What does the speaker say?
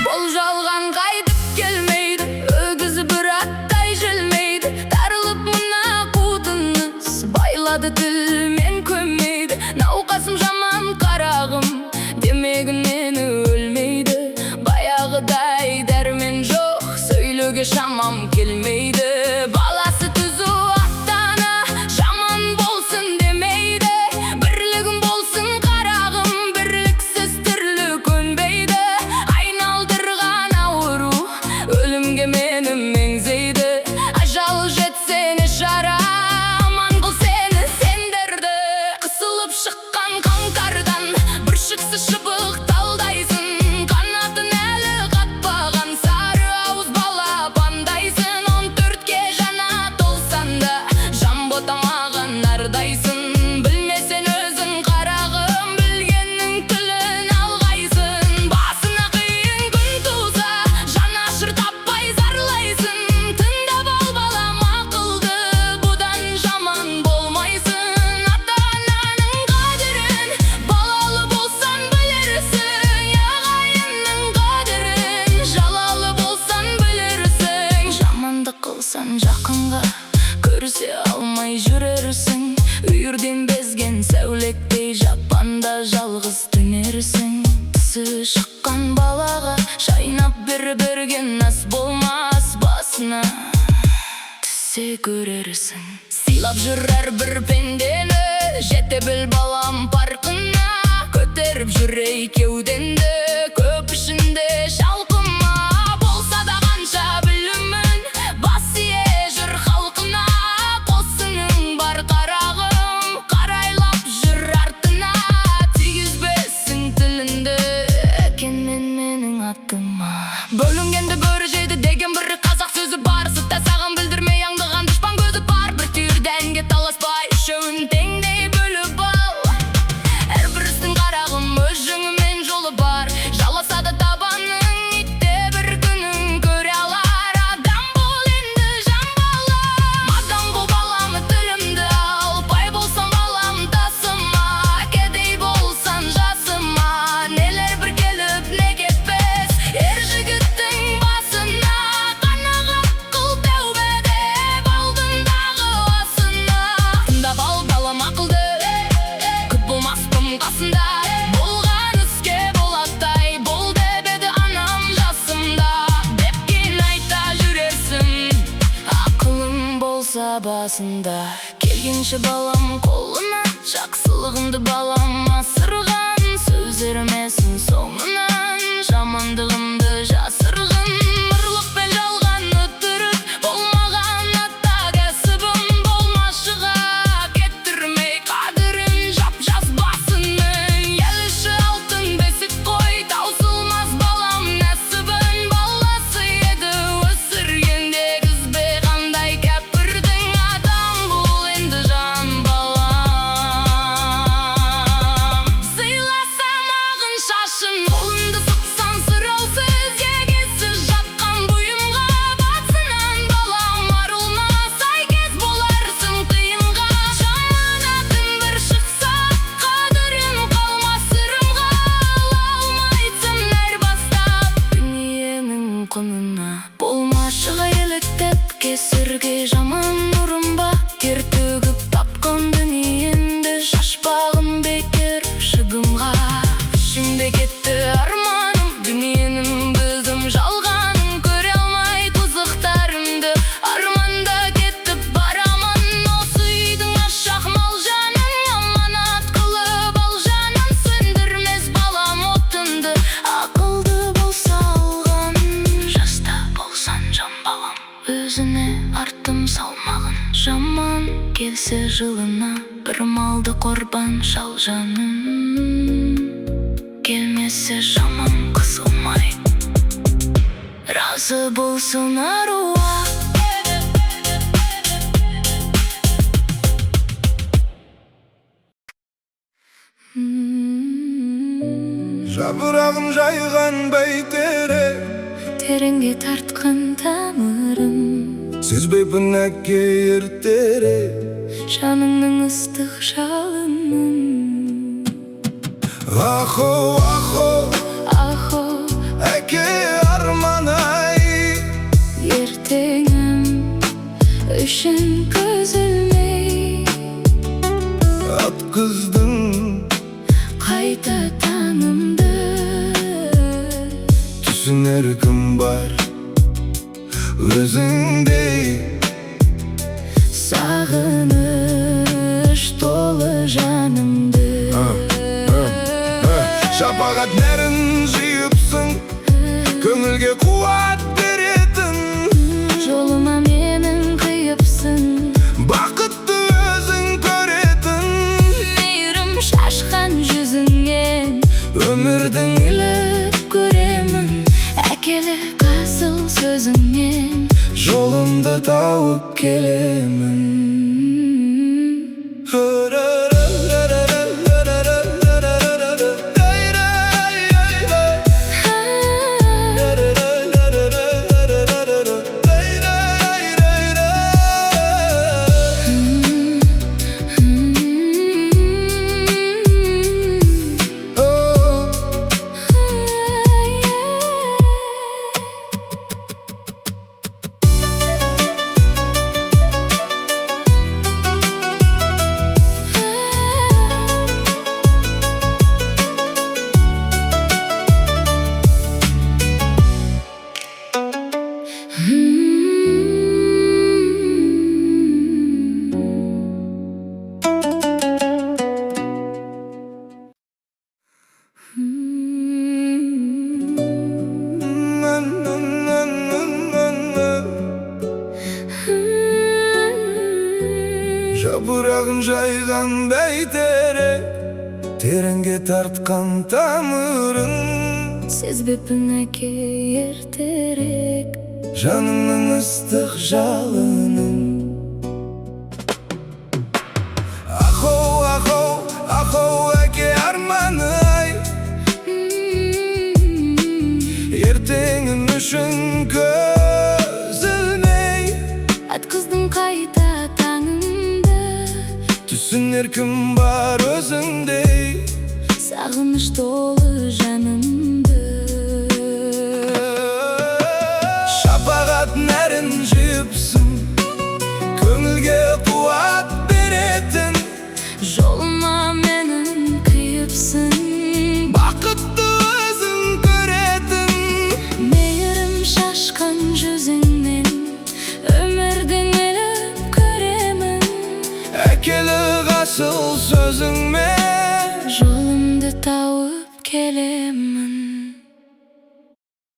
Бұл жалған қайтып келмейді, өгізі бір аттай желмейді. Тарылып мына қу тыныс, байлады тіл мен көмейді. Науқасым жаман, қарағым, демегін мені өлмейді. Баяғыдай дәрмен жоқ, сөйлеуге шамам келмейді. Баласы түзу аттана, жаман болсын демейді. Бірлігім болсын, қарағым, бірліксіз тірлік өнбейді. Айналдырған ауру өлімге мені меңзейді. Ажал жетсе, не шара, аман қыл сені, сендерді. Қысылып шыққан қаңтардан бүршіксіз шыбық талдайсың. Қанатын әлі қатпаған сары ауыз балапандайсың. 14-ке жаңа толсаң да, жамбота маған ардайсың. Білмесең өзің, қарағым, білгеннің тілін алғайсың. Басына қиын күн туса, жанашыр таппай зарлайсың. Тыңдап ал, балам, ақылды, бұдан жаман болмайсың. Ата ананың қадірін балалы болсаң білерсің. Ағайынның қадірін жалалы болсаң білерсің. Жамандық қылсаң жақынға, көрісе алмай жүрерсің. Үйірден безген сәулектей жапанда жалғыз түнерсің. Тісі шыққан балаға шайнап бір берген ас болмас, басына түссе көрерсің. Сыйлап жүр әрбір пендені, жете біл, балам, парқына. Көтеріп жүр ей кеудеңді, көп ішінде шалқыма. Болса да қанша білімін, бас ие жүр халқына. Қосының бар, қарағым, қарайлап жүр артына. Тигізбесін тіліңді әкеңмен менің атыма. Бөлінгенді бөрі жейді деген бір қазақ сөзі бар. Сыртта саған білдірмей аңдыған дұшпан көзі бар. Бір түйір дәнге таласпай, үшеуін теңдей бөліп ал. Әрбір істің, қарағым, өз жөні мен жолы бар. Жаласа да табаның итте бір күнін көре алар. Адам бол енді, жан балам. Адам бол, балам, тілімді ал. Бай болсаң, балам, тасыма. Кедей болсаң, жасыма. Нелер бір келіп, не кетпес ер жігіттің басына. Қанағат қыл тәубе деп алдындағы асына. Тыңдап ал, балам, ақылды, көп болмаспын қасында. Болған іске болаттай бол деп еді анам жасымда. Деп кейін айта жүрерсің, ақылым болса басында. Келгенше балам қолынан, жақсылығымды, балам, асырған. Сөз ермесін соңынан, жамандығымды жасырғын. Ұрлық пен жалған, өтірік болмаған ата кәсібім. Болмашыға кеттірмей қадірін жап жас басының. Ел іші алтын бесік қой, таусылмас, балам, нәсібін. Баласы еді өсірген, дегізбе қандай кәпірдің. Адам бол енді, жан балам. Сыйласам ағын шашын, қолыңды сұқсаң сұраусыз, егесіз жатқан бұйымға батсынан, балам, арылма, сәйкес боларсың қиынға. Жаман атың бір шықса, қадірің қалмас ырымға. Ала алмайтын әр бастап дүниенің құнына. Болмашыға еліктеп, кесірге жаман ұрынба. Тер төгіп тапқан дүниеңді шашпағын бекер шығынға. Ішімде кетті арманым, дүниенің біздің жалғанын. Көре алмай қызықтарымды, арманда кетіп барамын. Осы үйдің ашақ мал жанын аманат қылып ал, жаным. Сөндірмес, балам, отынды, ақылды болса алған. Жаста болсаң, жан балам, өзіне арттым салмағын. Жаман келсе жылына бір малды құрбан шал, жаным. Келмесе жаман қысылмай, разы болсын аруақ. Жапырағын жайған бәйтерек, Тереңге тартқан тамырын. Сезбейпін, әке, ертерек. Жаныңның ыстық жалынын. Ахо, ахо, Ахо, әке арман ай. Ертеңім үшін көз ілмей. Атқыздың қайта таңымды. Түсінер кім бар өзіңдей? Сағыныш толы жанымды. Шапағат нәрін жиыпсың, көңілге қуат беретін. Жолыма менің қиыпсың. Бақытты өзің көретін. Мейірім шашқан жүзіңнен өмірдің іліп көремін. Әкелік асыл сөзіңнен жолымды тауып келемін. Жапырағын жайған бәйтерек, тереңге тартқан тамырын. Сезбеппін, әке, ертерек. Жаныңның ыстық жалынын. Ахо, ахо, ахо, әке арманы ай. Ертеңім үшін көз ілмей. Атқыздың қайта таңымды. Түсінер кім бар өзіңдей? Сағыныш толы жанымды. Шапағат нәрін жиыпсың, көңілге қуат беретін. Жолыма менің қиыпсың. Бақытты өзің көретін. Мейірім шашқан жүзіңнен өмірдің іліп көремін. Әкелік асыл сөзіңмен жолымды тауып келемін.